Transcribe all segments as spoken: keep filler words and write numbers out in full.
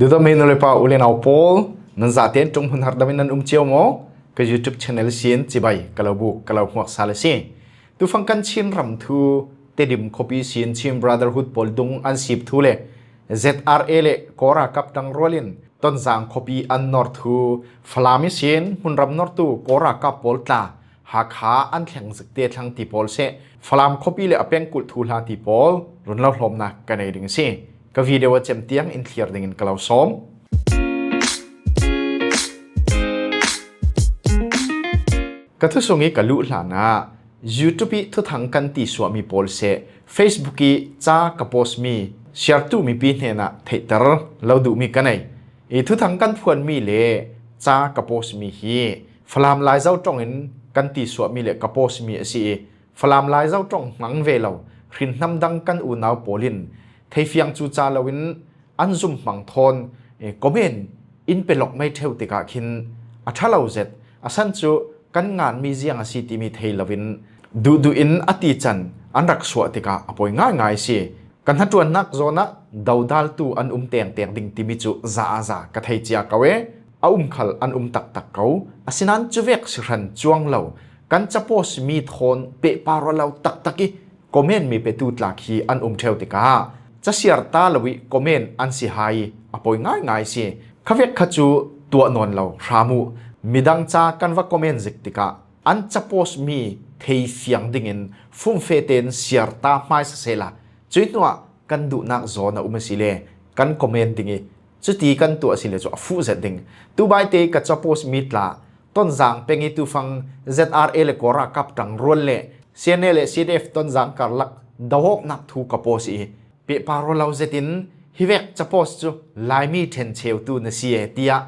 Dudam hi nu le pa u le nau pawl, nan zahte in ṭung hmun hardamin nan um cio maw? Ka YouTube channel sin cibai ka lo buk, ka lo hmuak sal a si. Tufang kan Chin ram thu Tedim khuapi sin Chin Brotherhood pawl dung an sip thu le Z R A le Kawl ralkap ṭangrual in Tonzang khuapi an nawr thu, Falam i sin hmunram nawrtu Kawl ralkap pawl tla Hakha an thleng zikte thlang ti pawl seh, Falam khuapi le a pengkulh thuhla ti pawl run lo hlawmna ka nei ding a si. Ka video a cem tiang in thliar dingin ka lo sawm. Ka thusung i ka luh hlanah YouTube i thuthang kan tisuahmi pawl seh, Facebook i ca ka post mi siartu mipi hnenah theihter lo duhmi ka nei. I thuthang kan phuanmi le ca ka post mi hi Falam Laizo ṭawngin kan tisuahmi le ka post mi a si i, Falam Laizo ṭawng hmang ve lo hrinhnam dang kan unau pawl in theifiang cuca loin an zum hmang thawn, eh, comment in pe lawk mai ṭheu tikah khin a ṭha lo zet, a san cu kan nganmi ziang a si timi thei loin duhduh in a tican an rak suah tikah a pawi ngaingai si. Ka hnaṭuannak zawnah dodaltu an um tengteng ding timi cu za a za ka thei cia ko e, a um khal an um taktak ko. Asinain cuvek sihran cuang lo kan capost mi thawn pehpar aw lo taktak i comment mi petu tla khi an um ṭheu tikah casiar ta lo i comment an si hai a pawi ngaingai si. Khavek kha cu tuah nawn lo hram uh, midang ca kan va comment zik tikah an capost mi theifiang dingin fumfe tein siar ta hmaisa sehla, cuih hnuah kan duhnak zawn a um a si le kan comment ding i, cuti kan tuah a si le cu a fuh zet ding. Tubaite ka capost mi tla Tonzang peng i tufang Z R A le Kawl ralkap ṭangrual le C N A le C D F Tonzang karlak doawknak thu ka post i, pehpar aw lo zetin hivek capost cu Laimi ṭhencheutu na si e, tiah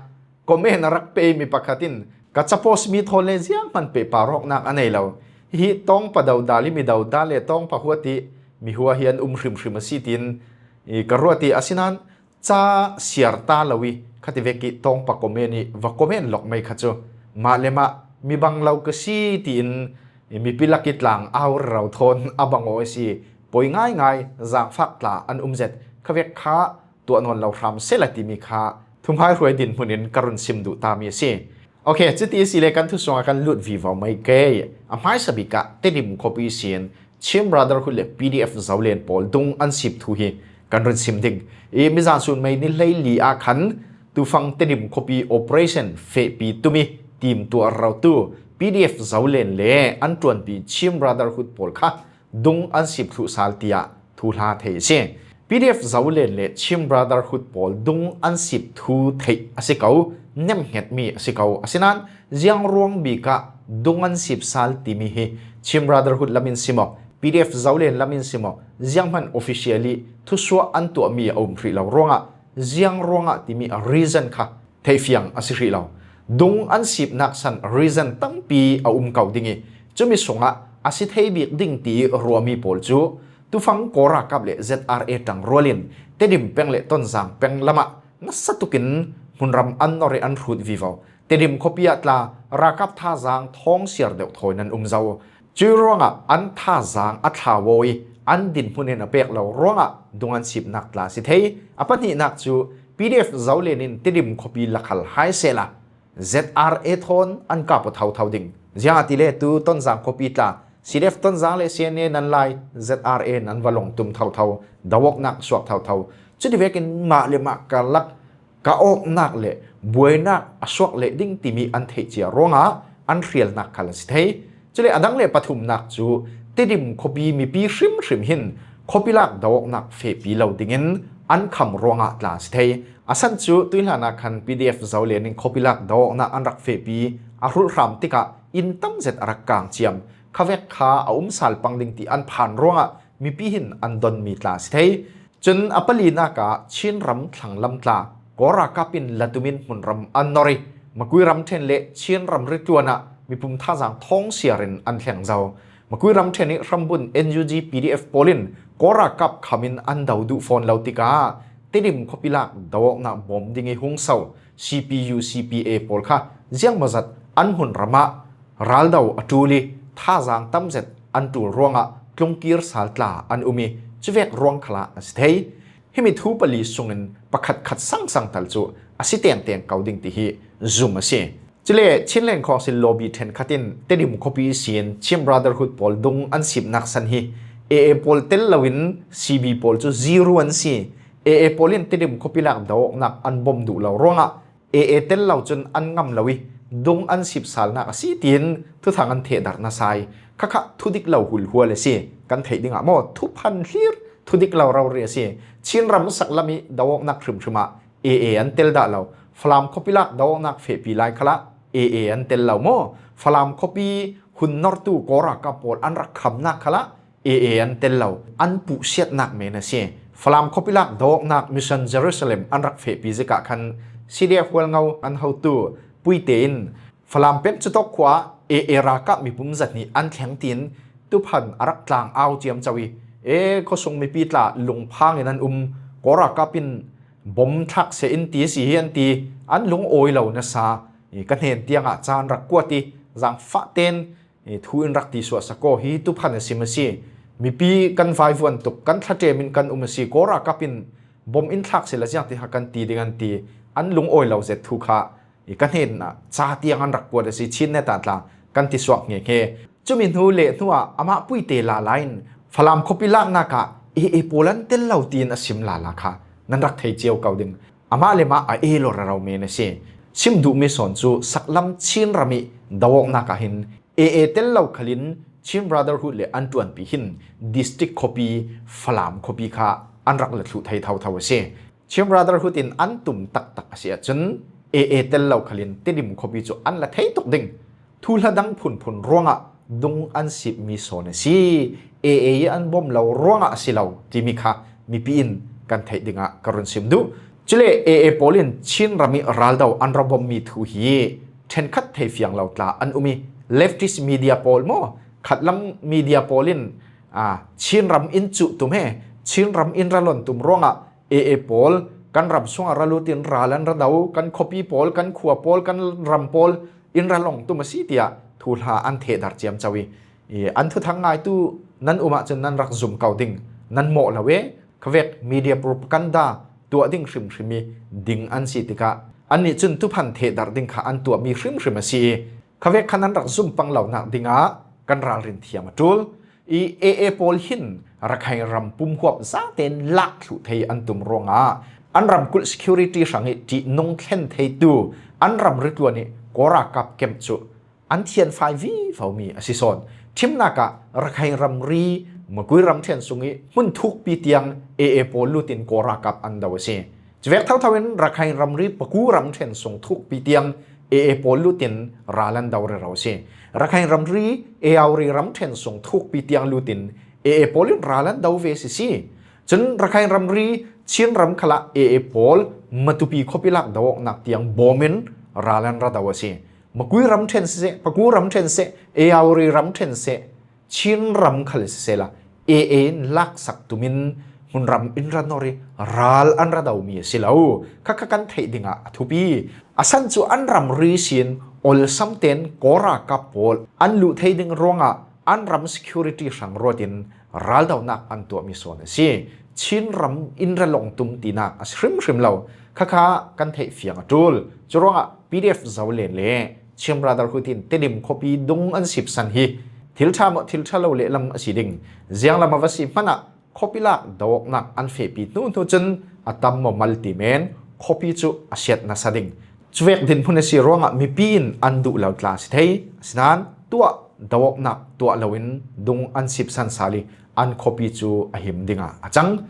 comment a rak pe mi pakhat in ka capost mi thawn le zianghman pehpar awknak a nei lo. Hi tawngpa dodal i mi dodal le tawngpa huat i mi hua hi an um hrimhrim a si tiin i ka ruat i, asinain ca siar ta lo i khativek i tawngpa comment i va comment lawk mai kha cu mah le mah mi bang lo ka si tiin i mipi lak i tlang au rero thawn a bang aw a si. Pawi ngaingai, zangfak tla an um zet, khavek kha tuah nawn lo hram sela timi kha thuhmaihruai dinhmun in ka run sim duh ta mi a si. Ok, cuti a si le kan thusung ah kan lut vivo mai ke. A hmaisa bik ah Tedim khuapi sin Chin Brotherhood le P D F Zolen pawl dung an sip thu hi kan run sim ding. I mizan sun May ni hleili ah khan tufang Tedim khuapi operation fehpi tumi tim tuah rotu P D F Zolen le an ṭuanpi Chin Brotherhood pawl kha dung an sip thluh sal tiah thuhla thei a si. P D F Zolen le Chin Brotherhood pawl dung an sip thu theih a si ko, nemhngetmi a si ko. Asinain ziang ruang bik ah dung an sip sal timi hi Chin Brotherhood lam in si maw, P D F Zolen lam in si maw, zianghman officially thusuah an tuahmi a um hrih lo ruangah ziang ruangah timi a reason kha theihfiang a si hrih lo. Dung an sipnak san reason tampi a um ko ding i, cumi sungah a si thei bik ding ti ruahmi pawl cu tufang Kawl ralkap le Z R A ṭangrual in Tedim peng le Tonzang peng lamah nasa tukin hmunram an nor i an hrut vivo. Tedim khuapi ah tla ralkap thazang thawng siar deuh thawi nan um zo. Cuih ruangah an thazang a thlau aw i an dinhmun in a pek lo ruangah dung an sipnak tla si thei. A pahnihnak cu P D F Zolen in Tedim khuapi la khal hai sehla Z R A thawn an kap aw thotho ding. Ziangahtile tu Tonzang khuapi tla C D F Tonzang le C N A nan lai Z R A nan va lawng tum thotho, doawknak suak thotho. Cuti vekin mah le mah karlak ka awknak le buainak a suak leh ding timi an theih cia ruangah an hrialnak khal a si thei. Cule a dang le pathumnak cu Tedim khuapi mipi hrimhrim hin khuapi lak doawknak fehpi lo dingin an kham ruangah tla a si thei. A san cu tuihlanah khan P D F Zolen in khuapi lak doawknak an rak fehpi a hrulhram tikah inn tam zet a rak kang ciam. Khavek kha a um sal pang ding ti an phan ruangah mipi hin an donmi tla a si thei. Cun a palinak ah Chin ram thlanglam tla Kawl ralkap in latumin hmunram an nor i, Makui ramṭhen le Chin ramri tluan ah mipum thazang thawng siar in an thleng zo. Makui ramṭhen i hrambun N U G P D F pawl in Kawl ralkap kham in an do duh fawn lo tikah Tedim khuapi lak doawknak bawm ding i hung so C P U, C P A pawl kha ziangmawzat an hmunram ah raldo a ṭul i thazang tam zet an ṭul ruangah tlungkir sal tla an um i cuvek ruang khalah a si thei. Himi thu pali sungin pakhat khat sangsang tal cu a si tengteng ko ding ti hi zum a si. Cule Chinland Council lobby ṭhenkhat in Tedim khuapi ihsin Chin Brotherhood pawl dung an sipnak san hi A A pawl tel loin C B pawl cu zero an si. A A pawl in Tedim khuapi lak do-awknak an bawm duh lo ruangah A A tel lo cun an ngam lo i dung an sipsalnak a si tiin thuthang an thehdarh nasa i khakha thudik lo hulhual a si. Kan theih dingah maw, thuphan hlir thudik lo rori a si. Chinram saklam i do-awknak hrimhrim ah A A an tel dah lo. Falam khuapi lak do-awknak fehpi lai khalah A A an tel lo maw? Falam khuapi hun nortu Kawl ralkap pawl an rak khamnak khalah A A an tel lo. An puhsiatnak men a si. Falam khuapi lak do-awknak Mission Jerusalem an rak fehpi zikah khan C D F Hualngo an hotu Puite in Falam peng Cutawk khua A A ralkap mipum zahnih an thleng tiin tuphan a rak tlang au ciamco i, e, khuasung mipi tla lungphang in an um, Kawl ralkap in bom thlak seh in ti si hi an ti, an lungawi lo nasa i ka hnen tiangah ca an rak kuat i, zangfah ten i thu in rak ti suahsak aw, hi tuphan a sim a si. Mipi kan vaivuan tuk, kan thlaṭem in kan um a si, Kawl ralkap in bom in thlak seh la ziang ti kha kan ti ding an ti, an lungawi lo zet thu kha i ka hnenah ca tiang an rak kuat a si, Chin neta tla kan ti suak hngehnge. Cumi hnu le hnuah amah Puite lala in Falam khuapi laknak ah A A pawl an tel lo tiin a sim lala kha nan rak thei cio ko ding. Amah le mah a elo rero men a si. Sim duhmi sawn cu saklam Chinram i do-awknak ah hin A A tel lo khalin Chin Brotherhood le an ṭuanpi hin district khuapi Falam khuapi kha an rak la thluh thei thotho a si. Chin Brotherhood in an tum taktak a si ahcun A A tel lo khalin Tedim khuapi cu an la thei tuk ding. Thuhla dang phunphun ruangah dung an sipmi sawn a si. A A i an bawm lo ruangah a si lo timi kha mipi in kan theih dingah ka run sim duh. Cule A A pawl in Chinram i raldo an ra bawmmi thu hi ṭhenkhat thei fiang lo tla an um i, leftist media pawl maw, khatlam media pawl in, aa, Chinram in cuh tum he, Chinram in ra lon tum ruangah A A pawl kan ram sungah ra lut in ral an ra do, kan khuapi pawl, kan khua pawl, kan ram pawl in ra lawng tum a si tiah thuhla an thehdarh ciamco i, i, an thuthang ngaitu nan um ahcun nan rak zum ko ding, nan mawh lo e, khavek media propaganda tuah ding hrimhrim i ding an si tikah annih cun tuphan thehdarh ding kha an tuahmi hrimhrim a si i, khavek khan an rak zum pang lonak dingah kan ralrin thiam a ṭul. I A A pawl hin Rakhine ram pumhuap zaten lak thluh thei an tum ruangah an ramkulh security hrang i ṭihnung thlen theitu an ramri tluan i Kawl ralkap camp cu an thianfai vivomi a si sawn. Ṭhimnak ah Rakhine ramri Makui ramṭhen sung i hmun thukpi tiang A A pawl lutin Kawl ralkap an do a si. Cuvek thotho in Rakhine ramri Paku ramṭhen sung thukpi tiang A A pawl lutin ral an do rero a si. Rakhine ramri Yauri ramṭhen sung thukpi tiang lutin A A pawl in ral an do ve sisi. Cun Rakhine ramri Chinram khalah A A pawl Matupi khuapi lak do-awknak tiang bawm in ral an ra do a si. Makui ramṭhen siseh, Paku ramṭhen seh, Yauri ramṭhen seh, Chinram khal sisehla A A in laksak tumin hmunram in ra nor i ral an ra domi a si lo. Kha kha kan theih dingah a thupi. A san cu an ramri sin awlsam ten Kawl ralkap pawl an luh thei ding ruangah an ram security hrang ruatin raldonak an tuahmi sawn a si. Chinram in ra lawng tum tinak a si hrimhrim lo. Kha kha kan theih fiang a ṭul. Curuangah P D F Zolen le Chin Brotherhood in Tedim khuapi dung an sipsan hi thil ṭha maw, thil ṭha lo lehlam a si ding. Zianglam a va si hmanah khuapi lak do-awknak an fehpi hnuhnu cun a tam maw mal ti men khuapi cu a siat nasa ding. Cuvek dinhmun a si ruangah mipi in an duh lo tla a si thei. Asinain tuah do-awknak tuah loin dung an sipsan sal i an khuapi cu a him dingah a cang.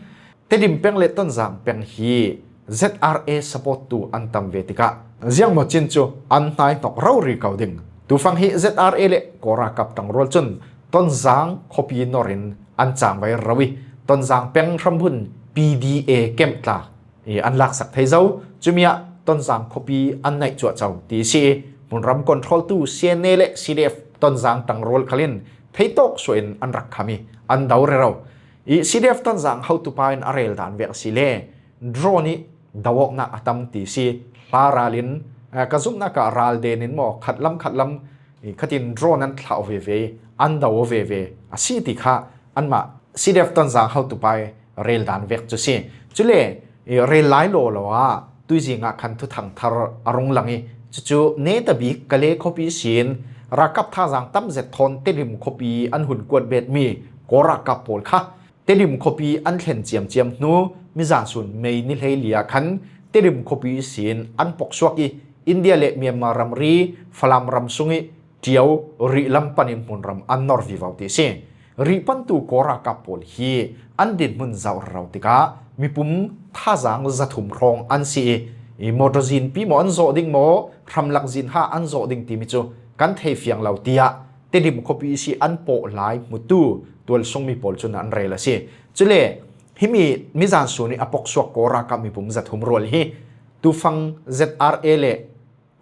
Tedim peng le Tonzang peng hi Z R A support tu an tam ve tikah ziangmaw cin cu an hnaihnok rori ko ding. Tufang hi Z R A le Kawl ralkap ṭangrual cun Tonzang khuapi norin an cangvai rero i Tonzang peng hrambun P D A camp tla i an laksak thei zo. Cumi ah Tonzang khuapi an naih cuahco ti si i hmunram control tu C N A le C D F Tonzang ṭangrual khalin theitawk suahin an rak kham i an do rero. I C D F Tonzang hotupa in a rel dan vek a si le drone i do-awknak a tam ti si. Hla ral in, eh, ka zumhnak ah ral den in maw khatlam khatlam i khatin drone an thlah veve i an do veve a si ti kha anmah C D F Tonzang hotupa i rel dan vek cu si. Cule, eh, rel lai lawlaw ah tuizing ah khan thuthang thar a rung lang ih, cucu netabik Kale khuapi sin ralkap thazang tam zet thawn Tedim khuapi an hun kuat betmi Kawl ralkap pawl kha Tedim khuapi an thlen ciamciam hnu, mizan sun May ni hleili ah khan Tedim khuapi sin an poksuak ih, India le Myanmar ramri Falam ram sung ih Ṭio, Rih lam panin hmunram an nor vivo ti a si. Rih pantu Kawl ralkap pawl hi an dinhmun zoh rero tikah mipum thazang zathum hrawng an si ih, ih mawtaw zinpi maw an zawh ding maw, hramlak zin ha an zawh ding timi cu kan thei fiang lo, tiah Tedim khuapi si an pawh lai hmutu tualsungmi pawl cun an rel a si. Cule himi mizan sun ih a poksuak Kawl ralkap mipum zathum rual hi Tufang Z R A le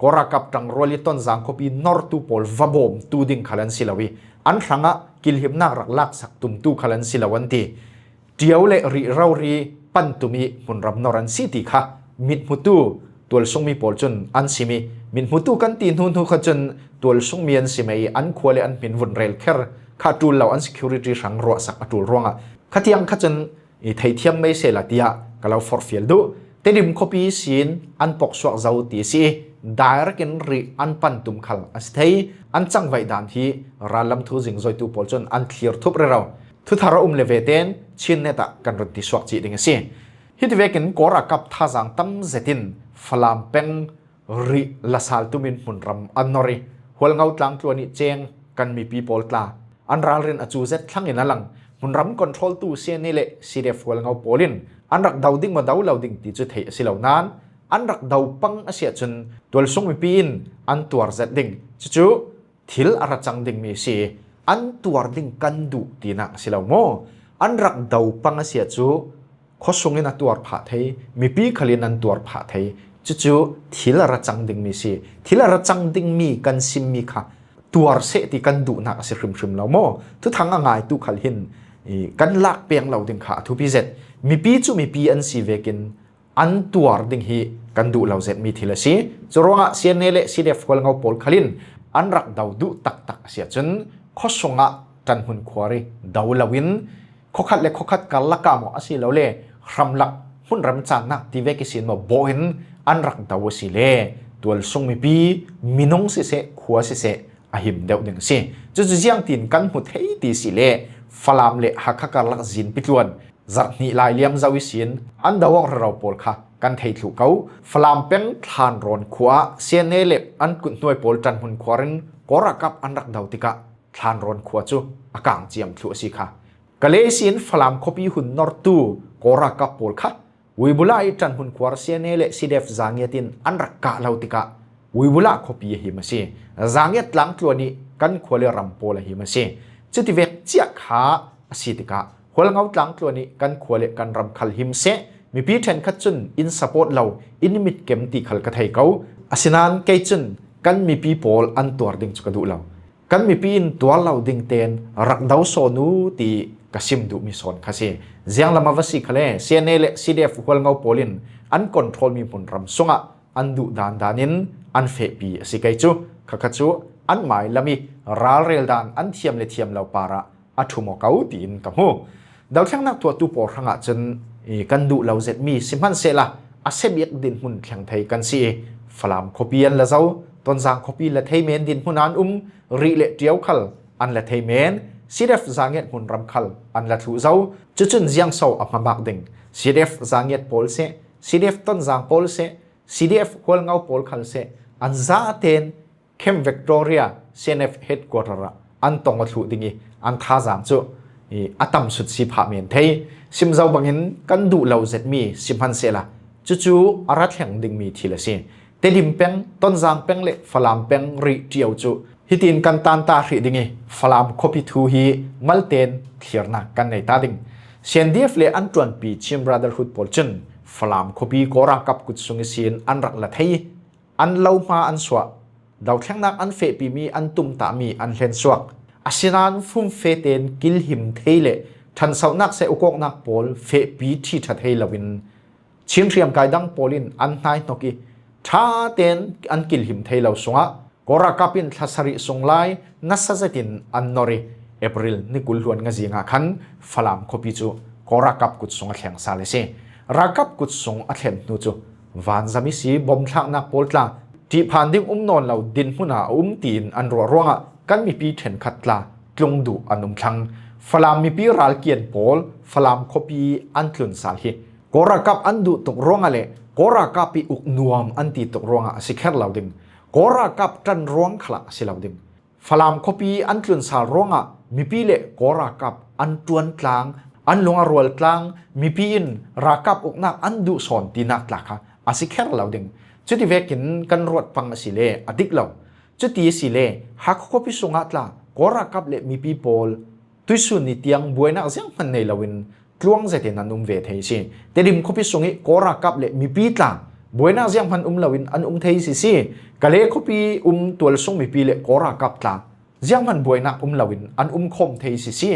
Kawl ralkap ṭangrual ih Tonzang khuapi nortu pawl va bawmtu ding khal an si lo ih, an hrangah kilhimnak rak laksak tumtu khal an si lo an ti. Ṭio le Rih rori pan tum ih hmunram nor an si ti kha mithmutu tualsungmi pawl cun an sim ih, mithmutu kan ti hnuhnu kha cun tualsungmi an si mei ih, an khua le an hmin vun rel kher kha a ṭul lo, an security hrang ruahsak a ṭul ruangah khatiang kha cun i theithiam mei sehla tiah ka lo forhfial duh. Tedim khuapi sin an poksuak zo ti a si ih, direct in Rih an pan tum khal a si thei. An cangvaih dan hi rallam thu zingzoitu pawl cun an thlir thup rero. Thuthar a um le vetein Chin Net ah kan run tisuak cih ding a si. Hiti vekin Kawl ralkap thazang tam zetin Falam peng Rih lasal tumin hmunram an nor ih, Hualngo tlangtluan ih ceng kan mipi pawl tla an ralrin a cu zet thlangin a lang. Hmunram control tu C N A le C D F Hualngo pawl in an rak do ding maw, do lo ding ti cu theih a si lo nain, an rak do pang a si ahcun tualsung mipi in an tuar zet ding. Cucu thil a ra cang dingmi a si. An tuar ding kan duh tinak a si lo maw? An rak do pang a si ahcu khuasung in a tuar phah thei, mipi khal in an tuar phah thei. Cucu thil a ra cang dingmi a si. Thil a ra cang dingmi kan simmi kha tuar seh ti kan duhnak a si hrimhrim lo maw? Thuthang a ngaitu khal hin i kan lak peng lo ding kha a thupi zet. Mipi cu mipi an si vekin an tuar ding hi kan duh lo zetmi thil a si. Curuangah C N A le C D F Hualngo pawl khal in an rak do duh taktak a si ahcun khuasung ah Ṭanhmun khuari do loin khuakhat le khuakhat karlak ah maw asilole hramlak hmunram cannak ti vek ihsin maw bawh in an rak do a si le tualsung mipi, minung siseh, khua siseh a him deuh ding a si. Cucu ziangtin kan hmu thei ti si le Falam le Hakha karlak zinpi tluan zarh hnih lai liam zo ihsin an do awk rero pawl kha kan thei thluh ko. Falam peng Thlanrawn khua ah C N A le an kuthnuai pawl Ṭanhmun khuarin Kawl ralkap an rak do tikah Thlanrawn khua cu a kang ciam thluh a si kha. Kale ihsin Falam khuapi hun nortu Kawl ralkap pawl kha Uibula ih Ṭanhmun khuar C N A le C D F Zangiat in an rak kah lo tikah Uibula khuapi a him a si. Zangiat tlangtluan ih kan khua le ram pawl a him a si. Cutivek ciah kha a si tikah Hualngo tlangtluan ih kan khua le kan ram khal him seh. Mipi ṭhenkhat cun in support lo, in mitkem ti khal ka thei ko. Asinain kei cun kan mipi pawl an tuar ding cu ka duh lo. Kan mipi in tuar lo ding tein rak do sawn u ti ka sim duhmi sawn kha si. Zianglam a va si khale C N A le C D F Hualngo pawl in an control mi hmunram sungah an duh dan dan in an fehpi a si kei cu. Khakha cu an mailam ih ralrel dan an thiam le thiam lo parah a ṭhum aw ko tiin ka hmu. Dothlengnak tuahtu pawl hrangah cun i kan duh lo zetmi sihmanhsehla a sebik dinhmun thleng thei kan si ih Falam khuapi an la zo, Tonzang khuapi la thei men dinhmun an um, Rih le Ṭio khal an la thei men, C D F Zangiat hmunram khal an la thluh zo. Cucun ziangso a hmamak ding? C D F Zangiat pawl seh, C D F Tonzang pawl seh, C D F Hualngo pawl khal seh, an zaten Camp Victoria C N F headquarter ah an tong aw thluh ding ih an thazang cu i a tam sut si phah men thei. Simzo bangin kan duh lo zetmi sihmanhsehla cucu a ra thleng dingmi thil a si. Tedim peng, Tonzang peng le Falam peng Rih Ṭio cu hitin kan tanta hrih ding ih Falam khuapi thu hi malten thlirnak kan nei ta ding. C N D F le an ṭuanpi Chin Brotherhood pawl cun Falam khuapi Kawl ralkap kut sung ihsin an rak la thei. An lo hma an suah, dothlengnak an fehpimi an tumtahmi an hlensuak. Asinain fumfe tein kilhim thei le ṭhansohnak seh ukawknak pawl fehpi ṭhi ṭha thei loin Chin hriamkai dang pawl in an hnaihnok ih ṭha tein an kilhim thei lo sungah Kawl ralkap in thla sarih sung lai nasa zetin an nor ih April ni kul hluan nga zingah khan Falam khuapi cu Kawl ralkap kut sung a thleng sal a si. ralkap kut sung a thlen hnu cu vanzam ihsi bom thlaknak pawl tla ṭihphan ding um nawn lo dinhmun ah a um tiin an ruah ruangah kan mipi ṭhenkhat tla tlung duh an um thlang. Falam mipi ralkian pawl Falam khuapi an tlun sal hi Kawl ralkap an duh tuk ruangah le Kawl ralkap ih uk nuam an ti tuk ruangah a si kher lo ding. Kawl ralkap ṭan ruang khalah a si lo ding. Falam khuapi an tlun sal ruangah mipi le Kawl ralkap an ṭuan tlang, an lung a rual tlang, mipi in ralkap uknak an duh sawn tinak tla kha a si kher lo ding. Cuti vekin kan ruat pang a si le a dik lo. Cuti a si le Hakha khuapi sungah tla Kawl ralkap le mipi pawl tuisun ni tiang buainak zianghman nei loin tluang zetin an um ve thei si. Tedim khuapi sungih Kawl ralkap le mipi tla buainak zianghman um loin an um thei si si. Kale khuapi um tualsung mipi le Kawl ralkap tla zianghman buainak um loin an um khawm thei si si.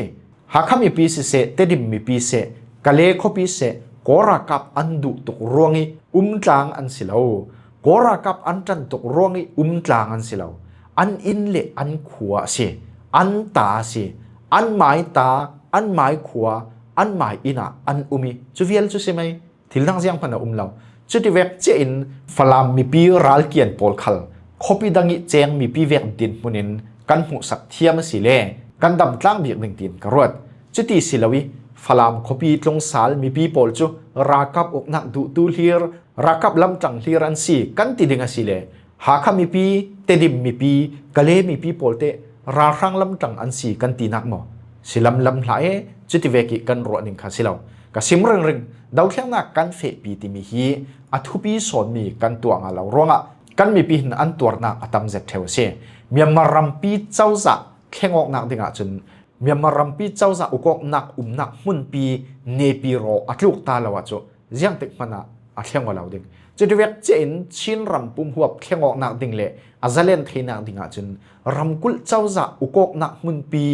Hakha mipi siseh, Tedim mipi seh, Kale khuapi seh, Kawl ralkap an duh tuk ruangih um tlang an si lo. Kawl ralkap an ṭan tuk ruangih um tlang an si lo. An inn le an khua a si. An ta a si. An mai ta, an mai khua, an mai inn ah an um ih cu vial cu si mai. Thil dang zianghman a um lo. Cuti vek ciain Falam mipi ralkian pawl khal khuapi dang ih ceng mipi vek dinhmun in kan hmuhsak thiam a si le kan damtlang bik ding tiin ka ruat. Cuti si lo ih Falam khuapi tlung sal mipi pawl cu ralkap uknak duhtu hlir, ralkap lamtang hlir an si kan ti ding a si le Hakha mipi, Tedim mipi, Kale mipi pawl teh ralhrang lamtang an si kan tinak maw? Si lamlam hlah e, cuti vekih kan ruah ding kha si lo. Ka sim ringring, dothlengnak kan fehpi timi hi a thupi sawnmi kan tuah ngah lo ruangah kan mipi hin an tuarnak a tam zet ṭheu a si. Myanmar rampi cozah thlengawknak dingah cun Myanmar rampi cozah ukawknak umnak hmunpi Naypyidaw a tluk ta lo ahcun ziangtik hmanh ah a thleng aw lo ding. Cuti vek ciain Chin ram pumhuap thlengawknak ding le a zalen theinak dingah cun ramkulh cozah ukawknak hmunpi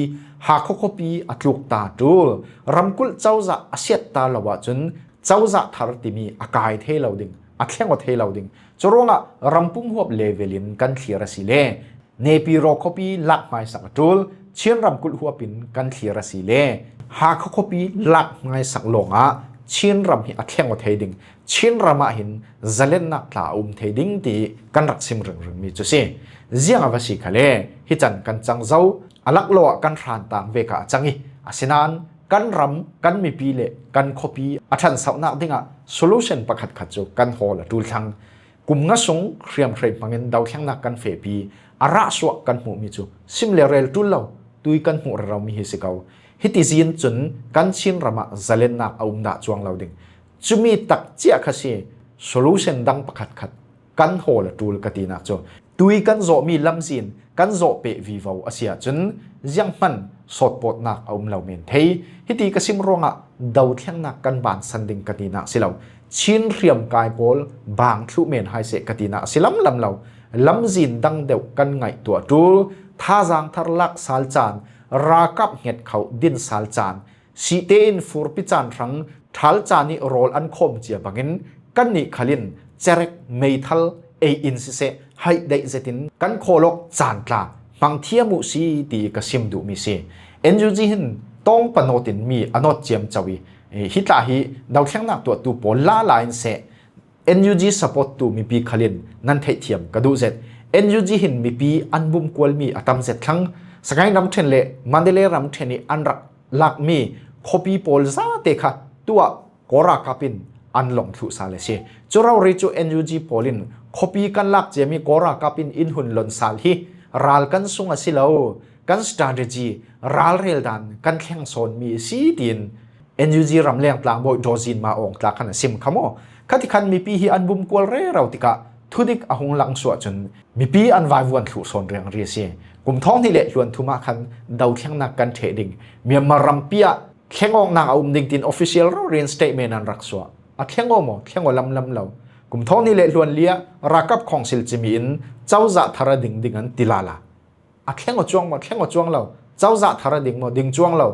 Hakha khuapi a tluk ta ṭul. Ramkulh cozah a siat ta lo ahcun cozah thar timi a kai thei lo ding, a thleng aw thei lo ding. Curuangah ram pumhuap level in kan thlir a si le Naypyidaw khuapi lak hmaisak a ṭul, Chin ramkulh huap in kan thlir a si le Hakha khuapi lak hmaisak lawngah Chin ram hi a thleng aw thei ding, Chin ram ah hin zalennak tla a um thei ding ti kan rak sim ringringmi cu si. Ziang a va si khale, hi can kan cang zo, a laklawh ah kan hran tang veka a cang ih, asinain kan ram, kan mipi le kan khuapi a ṭhansohnak dingah solution pakhatkhat cu kan hawl a ṭul thlang. Kum nga sung hriamhrei hmangin dothlengnak kan fehpi, a rahsuah kan hmuhmi cu sim le rel ṭul lo, tui kan hmuh reromi hi si ko. Hiti zin cun kan Chin ram ah zalennak a um dah cuang lo ding. Cumi tak cia kha si, solution dang pakhatkhat kan hawl a ṭul ka tinak cu tui kan zawhmi lamzin kan zawh peh vivo a si ahcun zianghman sawtpawtnak a um lo men thei. Hiti ka sim ruangah dothlengnak kan bansan ding ka tinak si lo. Chin hriamkai pawl bang thluh men hai seh ka tinak a si lamlam lo. Lamzin dang deuh kan ngaih tuah ṭul, thazaang thar lak sal caan, ralkap hnget khoh din sal caan, sihte in furpi caan hrang ṭhal caan ih rawl an khawm cia bangin kannih khal in cerek, meithal, ei in siseh, haih daih zetin kan khawl awk caan tla hmang thiam uh si ti ka sim duhmi si. N U G hin tawng panawt in mi a nawt ciamco ih, eh, hi tla hi dothlengnak tuahtu pawl lala in seh, N U G support tu mipi khal in nan theihthiam ka duh zet. N U G hin mipi an bumkualmi a tam zet thlang. Sagaing ramṭhen le Mandalay ramṭhen ih an rak lakmi khuapi pawl zate kha tuah Kawl ralkap in an long thluh sal a si. Cu rori cu N U G pawl in khuapi kan lak ciami Kawl ralkap in in hun lon sal hi ral kan sung a si lo, kan strategy, ralrel dan kan thleng sawnmi a si tiin N U G ramleng tlangbawi Dawzin Ma Awng tla khan a sim kha maw? Khati khan mipi hi an bumkual rero tikah thudik a hung langsuah cun mipi an vaivuan thluh sawn riangri a si. Kum thawng hnih le hluan thum ah khan dothlengnak kan ṭheh ding, Myanmar rampi ah thleng awknak a um ding tiin official rori in statement an rak suah. A thleng aw maw? Thleng aw lamlam lo. Kum thawng hnih le hluan li ah ralkap khawngsil cimi in cozah thar a ding ding an ti lala. A thleng aw cuang maw? Thleng aw cuang lo. Cozah thar a ding maw? Ding cuang lo.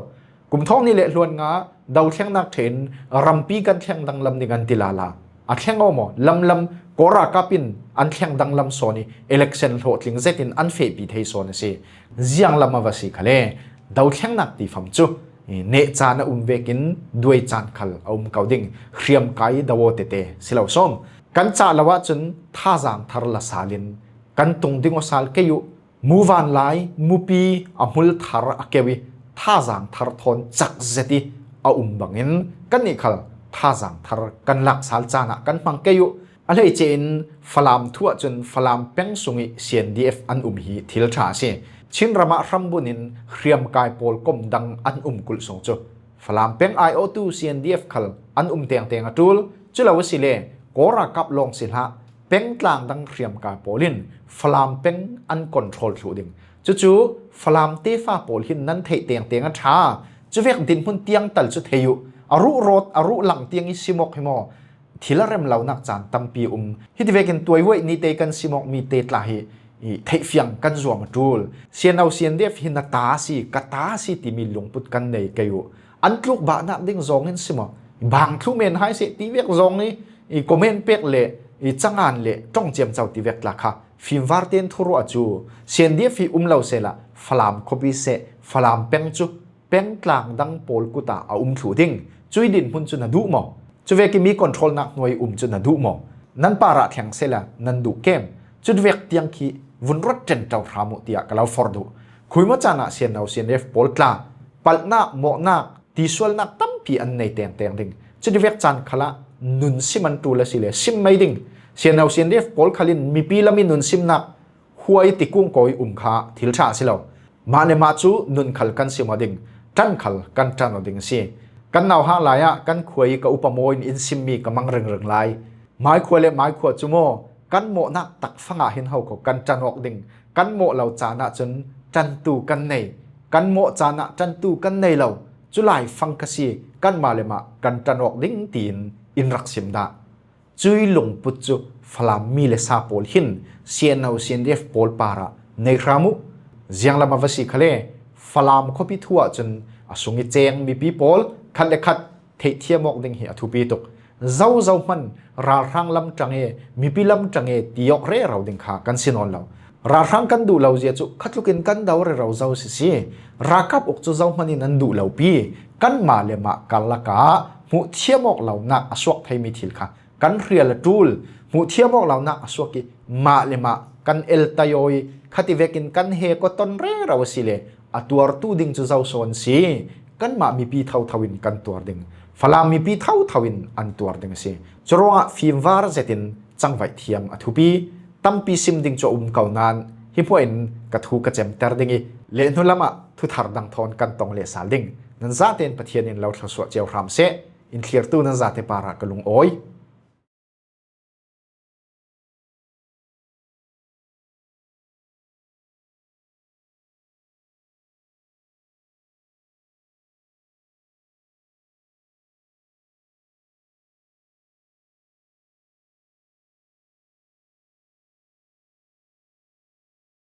Kum thawng hnih le hluan nga dothlengnak ṭheh in rampi kan thleng danglam ding an ti lala. A thleng aw maw? Lamlam. Kawl ralkap in an thleng danglam sawn ih election hlawhtling zetin an fehpi thei sawn a si. Zianglam a va si khale dothlengnak tifam cu neh caan a um vekin duai caan khal a um ko ding. Hriamkai daw aw tete si lo sawm. Kan cah lo ahcun thazaang thar la sal in kan tung ding aw sal kei uh. Muvanlai mupi a hmul thar a keu i thazaang thar thawn cak zet i a um bangin kannih khal thazaang thar kan lak sal caan ah kan hmang kei uh. A hleice in Falam thu ahcun Falam peng sung i C N D F an um hi thil ṭha a si. Chin ram ah hrambun in hriamkai pawl kom dang an um kulh sung cu Falam peng aiawhtu C N D F khal an um tengteng a ṭul. Cu lo asile Kawl ralkap lawng si hlah, peng tlang dang hriamkai pawl in Falam peng an control thluh ding. Cucu Falam tefa pawl hin nan theih tengteng a ṭha. Cuvek dinhmun tiang tal cu thei uh. A ruh rawt, a ruh lang tiang i simawk hi maw? Thil a rem lonak caan tampi um. Hitivekin tuaihuaih nite kan simawkmi te tla hi i theihfiang kan zuam a ṭul. C N O C N D F hi na ta a si, ka ta a si timi lungput kan nei kei uh. An tluk bahnak ding zong in si maw? Bang thlu men hai seh tivek zong i, i comment pek le i cangan le ṭong ciamco tivek tla kha fimvar tein thuruah cu C N D F hi um lo sehla Falam khuapi seh, Falam peng cu peng tlang dang pawl kut ah a um thluh ding. Cui dinhmun cu na duh maw? Cuvek i mi controlnak hnuai um cu na duh maw? Nan parah thleng sehla nan duh kem? Cuvek tiang khi vun ruat ṭenṭo hram uh tiah ka lo for duh. Khuimaw caan ah C N O C N D F pawl tla palhnak, mawhnak, tisualnak tampi an nei tengteng ding. Cutivek caan khalah nun sim an ṭul asile sim mai ding. C N O C N D F pawl khal in mipi lam i nun simnak khua i tikung kawi um kha thil ṭha a si lo. Mah le mah cu nun khal kan sim aw ding, ṭan khal kan ṭan aw ding a si. Kan nauhak lai ah kan khua i ka upa maw in in simmi ka mang ringring lai. Mai khua le mai khua cu maw kan mawhnak takfang ah hin ho ko kan ṭan awk ding. Kan mawh lo caan ah cun ṭantu kan nei. Kan mawh caan ah ṭantu kan nei lo. Cu lai fang ka si, kanmah le mah kan ṭan awk ding tiin in rak sim dah. Cui lungput cu Falam mi le sa pawl hin C N O C N D F pawl parah nei hram uh. Zianglam a va si khale Falam khuapi thu ahcun a sung i ceng mipi pawl khat le khat theihthiam awk ding hi a thupi tuk. Zo zohman ralhrang lam ṭang e, mipi lam ṭang e ti awk rero ding kha kan si nawn lo. Ralhrang kan duh lo zia cu khatlukin kan do rero zo sisi. Ralkap uk cu zohman in an duh lo pi. Kanmah le mah karlak ah hmuh thiam awk lonak a suak theimi thil kha kan hrial a ṭul. Hmuh thiam awk lonak a suak i mah le mah kan el tai aw i khati vekin kan he ko ton rero a si le a tuartu ding cu zo sawn si. Kanmah mipi thotho in kan tuar ding. Falam mipi thotho in an tuar ding a si. Curuangah fimvar zetin cangvaih thiam a thupi. Tampi sim ding cu a um ko nain hi hmuah in ka thu ka cemter ding i lehhnu lam ah thuthar dang thawn kan tong leh sal ding. Nan zaten Pathian in lo thluasuah cio hram seh. In thlirtu nan zate parah ka lungawi.